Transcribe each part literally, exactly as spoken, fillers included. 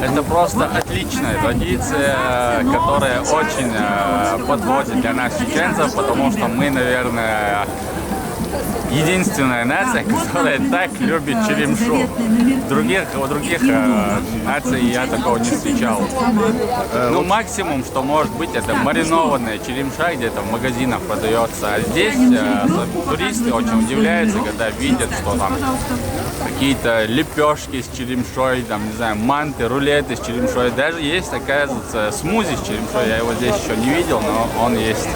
Это просто отличная традиция, которая очень э, подходит для нас, чеченцев, потому что мы, наверное, единственная нация, которая так любит черемшу. Других, у других э, наций я такого не встречал. Ну, максимум, что может быть, это маринованная черемша где-то в магазинах продается. А здесь э, со- туристы очень удивляются, когда видят, что там какие-то лепешки с черемшой, там, не знаю, манты, рулеты с черемшой. Даже есть, оказывается, смузи с черемшой. Я его здесь еще не видел, но он есть.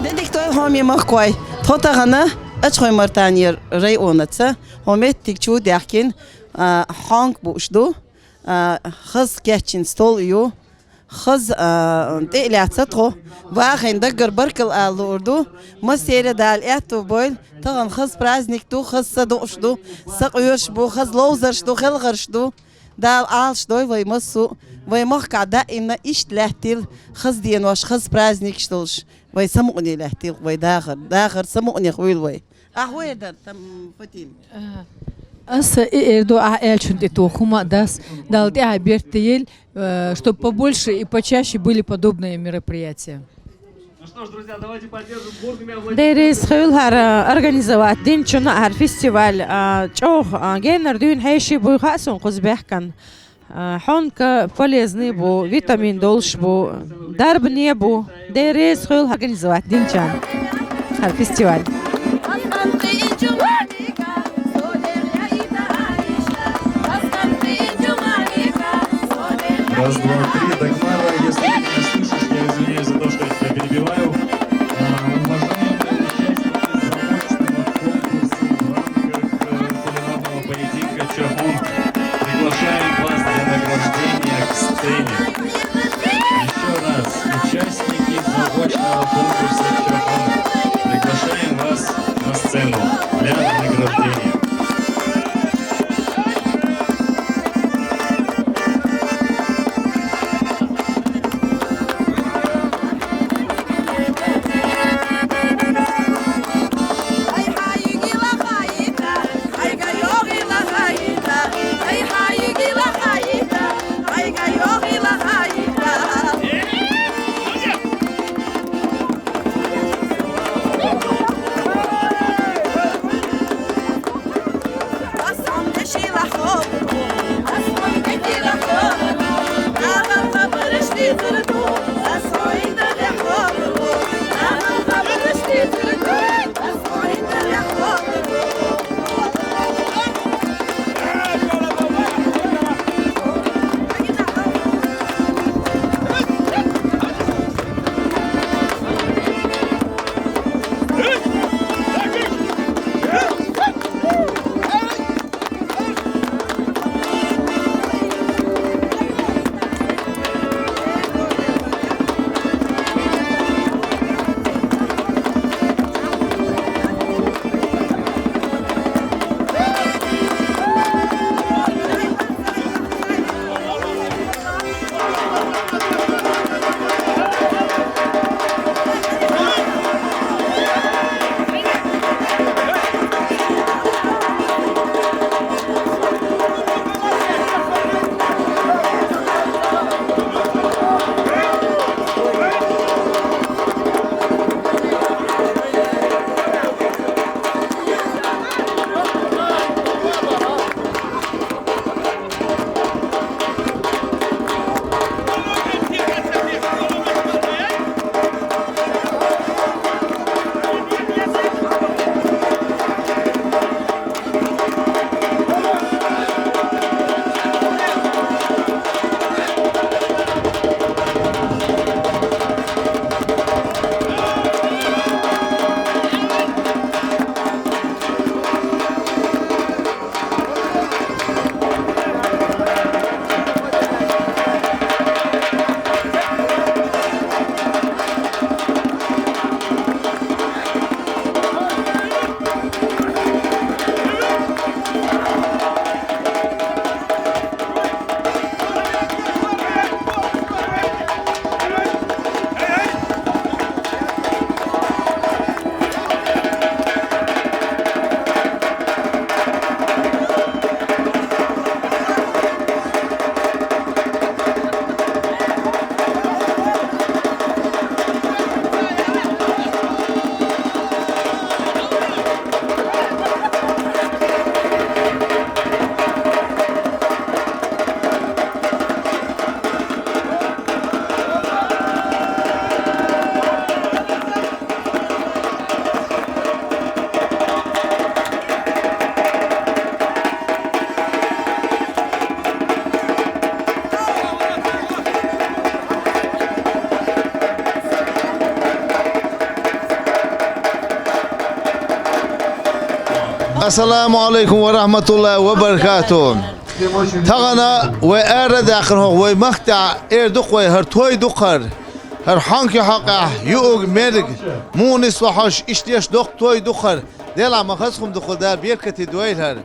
Де дика дой, хьоме махкой. Тхо тахан Ачхой-Мартанера районаца, хьо моттиг чу даьхкина, а, хьонг бууш ду, а, хаза кечйина стол ю, хаза, а, тӀе а лаьцна тхо, вахийна даггара баркал ала луур ду. Массеран Дала аьттув бойла, тахан хаза праздник ду, хаза са дууш ду, са къоьраш бу, хаза ловзарш ду, хелхарш ду. Дала Ӏалаш дойла вай массо а, вай махкахь даимна иштта лаьттийла хаза денош, хаза праздникаш долуш, вай самукъане лаьттийла вай дахар, дахар самукъане хуьйла вай. Ахьа хӀун эр дара, там, Фатима? Ага. Аса и эр ду, ахьа аьллачун тӀе тоха хӀума а дац, Далла тӀаьхьа беркате йойла, э, чтоб побольше и почаще были подобные мероприятия. Деррис хуьлу хӀара организовать динчунна хӀара фестиваль, а, чӀогӀа, а, геннара дуьйна хьеший буй хаьа суна кхуза бехкан. А, хьонка полезный бу, витамин долуш бу, дарбане бу. Деррис хуьлу организовать динчан хӀара фестиваль. Раз, два, три. Дагмара, если ты меня слышишь, я извиняюсь за то, что я тебя перебиваю. А, уважаемые участники заочного конкурса в рамках, э, кулинарного поединка «Чахун», приглашаем вас для награждения к сцене. Еще раз, участники заочного конкурса «Чахун», приглашаем вас на сцену для награждения. Ассаламу алейкум ва рахматуллахи ва баракату. Тахана вай ара а даьккхина хӀокху вай махкахь эр ду-кх вай, хӀара той ду-кх хӀара. ХӀара хьонкий хьокъехь юург, мерг, муха нисло хьожуш, иштта деш доккха той ду-кх хӀара. Делахь ма хаза хӀума ду-кх хӀара, Дала беркате дойла хӀара.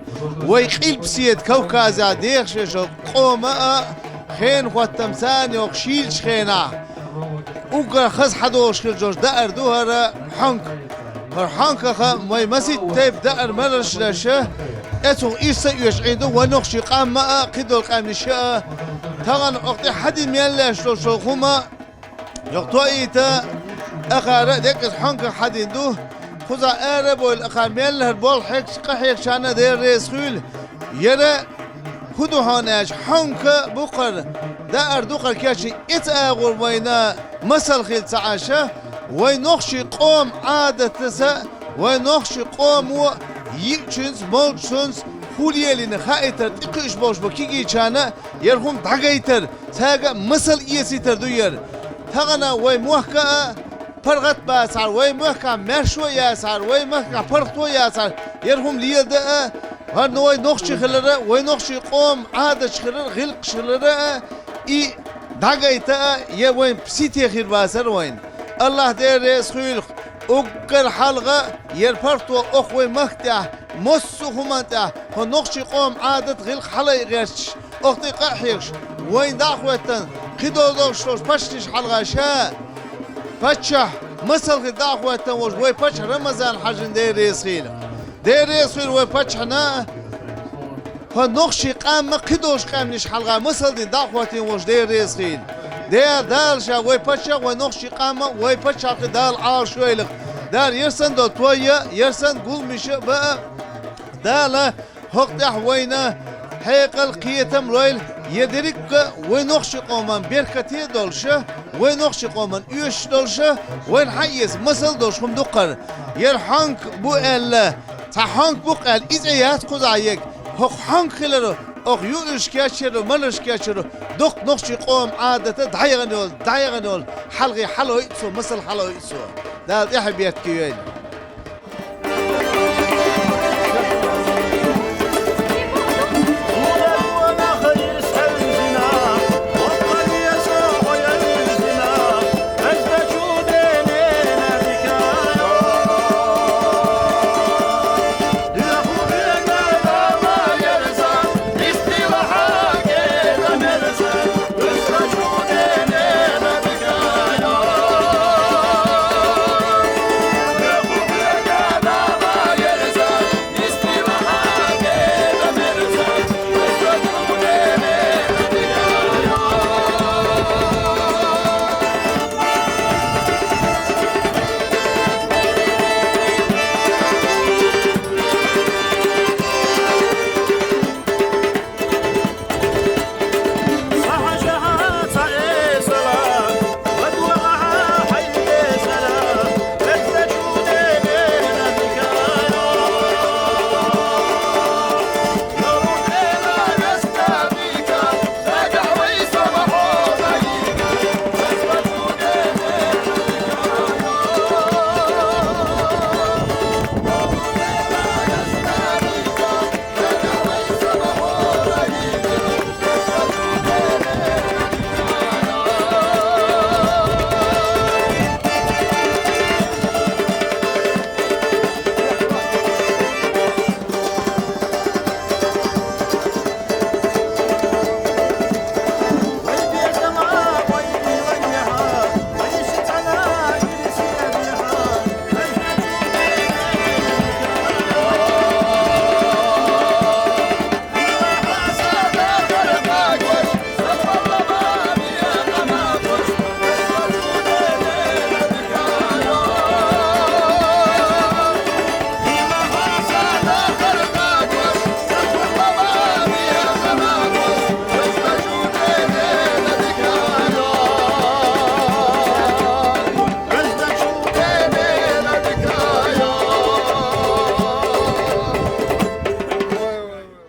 Вай Къилбаседа Кавказехь дехаш верг къоман а, хенан хӀоттам царна йоккхуш йолчу хенахь, уггар хаза хьадолуш хир долуш даар ду хӀара хьонка. ХӀара хьонках вай масийтта тайпа даар маршонаш а, эцух ирс а оьшуш Ӏийр ду вайн нохчийн къам а, кхидолу къаьмнаш а. Тахана хӀокху тӀе хьади мел леш долуш долу хӀума, йоккха тоийта, Акхар а деккъаза хьонках хьадина ду. Кхузахь ара а бовла, акхар мел хӀара болх хьегча, къахьегчарна а Дела реза хуьйла. Яра хӀун ду хьона аьлча, хьонк бу-кх хӀара, даар ду-кх хӀара кечйина, эца агӀор вайна масал хила ца Ӏаш, вайн нохчийн къоман Ӏадатаца, вайн нохчийн къомо йиъчуьнца, молчуьнца хӀу лелийна хаийтар, тӀекхуьуш болуш болу кегийчарна яра хӀума дӀагайтар, цаьрга а масал эцийтар ду яра. Тахана вайн мохк а паргӀат а бацахьара, вайн махкахь маьршо а яцахьара, вайн махкахь паргӀато а яцахьара, яра хӀума леладан а, хӀара вайн нохчий хилар а, вайн нохчийн къоман Ӏадаташ хилар а, гӀиллакхаш хилар а, и дӀагайта а, я вайн сийсаз хир бацара вайна. АллахӀ Дела реза хуьлда-кх, уггар хьалха яра паргӀато оха вайн махка тӀехь массо а хӀуманна тӀехь хӀара нохчийн къоман Ӏадат, гӀиллакх хьалаайа гӀерташ, оха тӀе къа а хьоьгуш, вайна дӀа а хӀоьттина, кхидолу долуш долчу паччахьаш хьалха ша паччахь масал хир дӀа а хӀоьттина волуш вайн паччахь Рамазан-Хьаьжин Дела реза хуьлда-кх. Дела реза хуьлда вайн паччахьна а, хӀара нохчийн къам а кхидолчу къаьмнаш хьалха масал дина дӀа а хӀоьттина волуш Дела реза хуьлда. Дела, Дала ша вайн паччахь а, вайн нохчийн къам а, вайн пачхьалкх а Дала Ӏалашйойла-кх. Дала яра санна долу той а, яра санна гуламаш а бан а, Дала хӀокху тӀехь вайна хьекъал, кхетам лойла, я дерриг а вайн нохчийн къоман беркате а долуш, вайн нохчийн къоман оьшуш долуш, вайна хьаэца масал долуш хӀума ду-кх хӀара. Яра хьонк бу аьлла, цхьа хьонк бу-кх аьлла, и цӀе яц кхузахь ерг. ХӀокху хьонк хиларо, оха юургашка кечйина, маларшка кечйина, дуккха нохчийн къоман Ӏадат а дӀаяхана йолу, дӀаяхана йолу хьалхе хьалайо цо, масал хьалайо цо. Дала тӀаьхье беркате йойла.